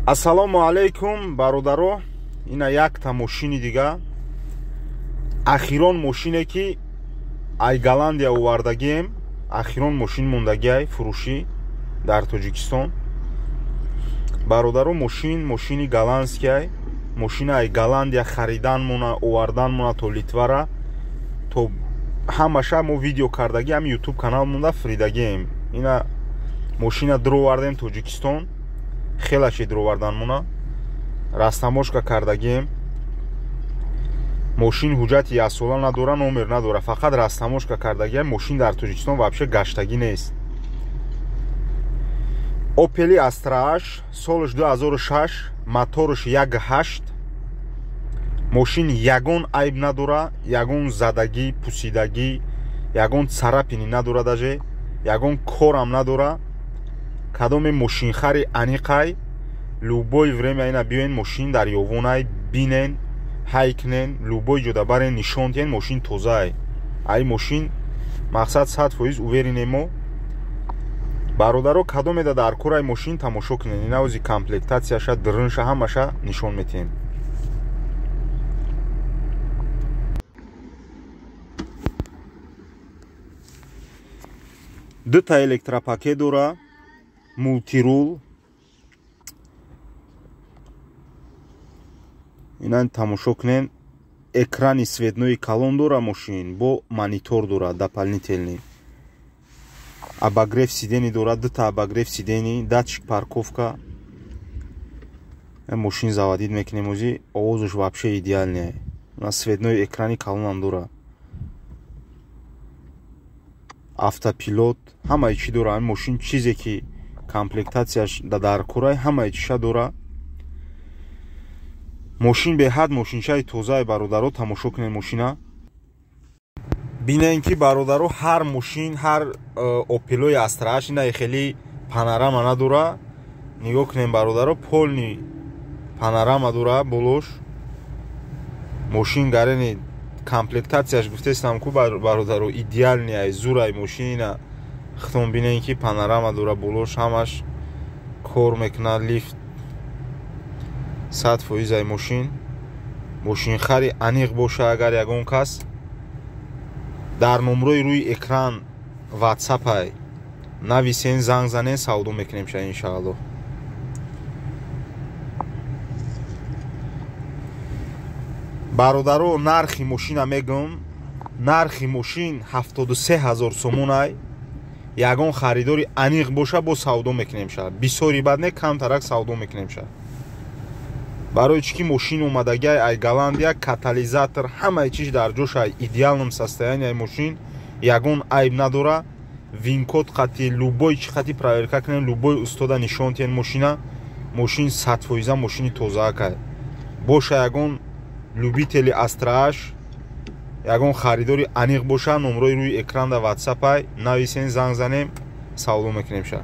Ассалому алайкум бародаро, ина якта мошини дига, ахирон мошине ки ай Голландия овардагием, ахирон мошин мондагиай фурӯшӣ дар Тоҷикистон. Бародаро, мошин мошини голландскиай, мошина ай Голландия хариданмона, оварданмона то Литвара, то ҳамаша мо видео кардаги, ҳами YouTube канал монда фиридагием. Ина мошина дуровардем Тоҷикистон, хелаше дуроварданмона, растамошка кардагием. Мошин ҳуҷҷати яксола надора, номер надора, фақат растамошка кардагием. Мошин дар Тоҷикистон вообще гаштагӣ нест. Опели Astra H, солш 2006, моторш 1.8. Мошин ягон айб надора, ягон задагӣ, пусидагӣ, ягон царапини надора, даже ягон корам надора. Кадоме мошинхари аниқай, любой время ина биёен, мошин дар ёвонай, бинен, ҳай кунен, любой ҷода барен, нишон диҳен, мошин тозаай. Ай мошин мақсад 100% уверенем мо. Бародаро, кадомеда дар корай мошин тамошо кунен, ина ози комплектатсияша, дрынша ҳамаша нишон метиҳем. Дута электропакет дора, мултирул. Ина тамошо кунен, экрани светнои калон дора мошин, бо монитор дора дополнительный. Обогрев сидений дора, дута обогрев сидений, датчик парковка. Мошин заводид мекунем ози, овозуш вообще идеальный. На светной экрани калонам дора. Автопилот, ҳамаи чӣ дора. Мошин чизе ки комплектатсияш дар корай, ҳамаи чиша дора. Мошин беҳад мошинчаи тозаи, бародаро, тамошо кунед мошина. Бинен ки бародаро, ҳар мошин, ҳар Опелои Astra H ина хеле панорама надора. Нигоҳ кунем бародаро, полный панорама дора болош. Мошин гарени комплектатсияш гуфтестам ку бародаро, идеальный ай, зурай мошин. Ина хитон бинен ки панорама дора болош, ҳамаш кор мекунад, лифт 100% ай мошин. Мошинхари аниқ боша агар ягон кас, дар номрои рӯи экран WhatsApp-ай нависен, занг занен, савдо мекунем ша иншааллоҳ. Бародаро, нархи мошина мегӯм, нархи мошин 73 000 сомонай. Ягон харидори аниқ боша, бо савдо мекунем ша. Бисёри бад не, камтарак савдо мекунем ша. Барои чӣ ки мошин омадагиай ай Голландия, катализатор, ҳамаи чиз дар ҷош ай, идеальном состоянии мошин, ягон айб надора. Винкод қати, любой чӣ қати проверка кунем, любой устода нишон диҳен мошина. Мошин 100% мошини тозаакай. Боша ягон любители Astra H, ягон харидори аниқ боша, номрои рӯи экранда WhatsApp-ай нависен, занг занем, савдо мекунем ша.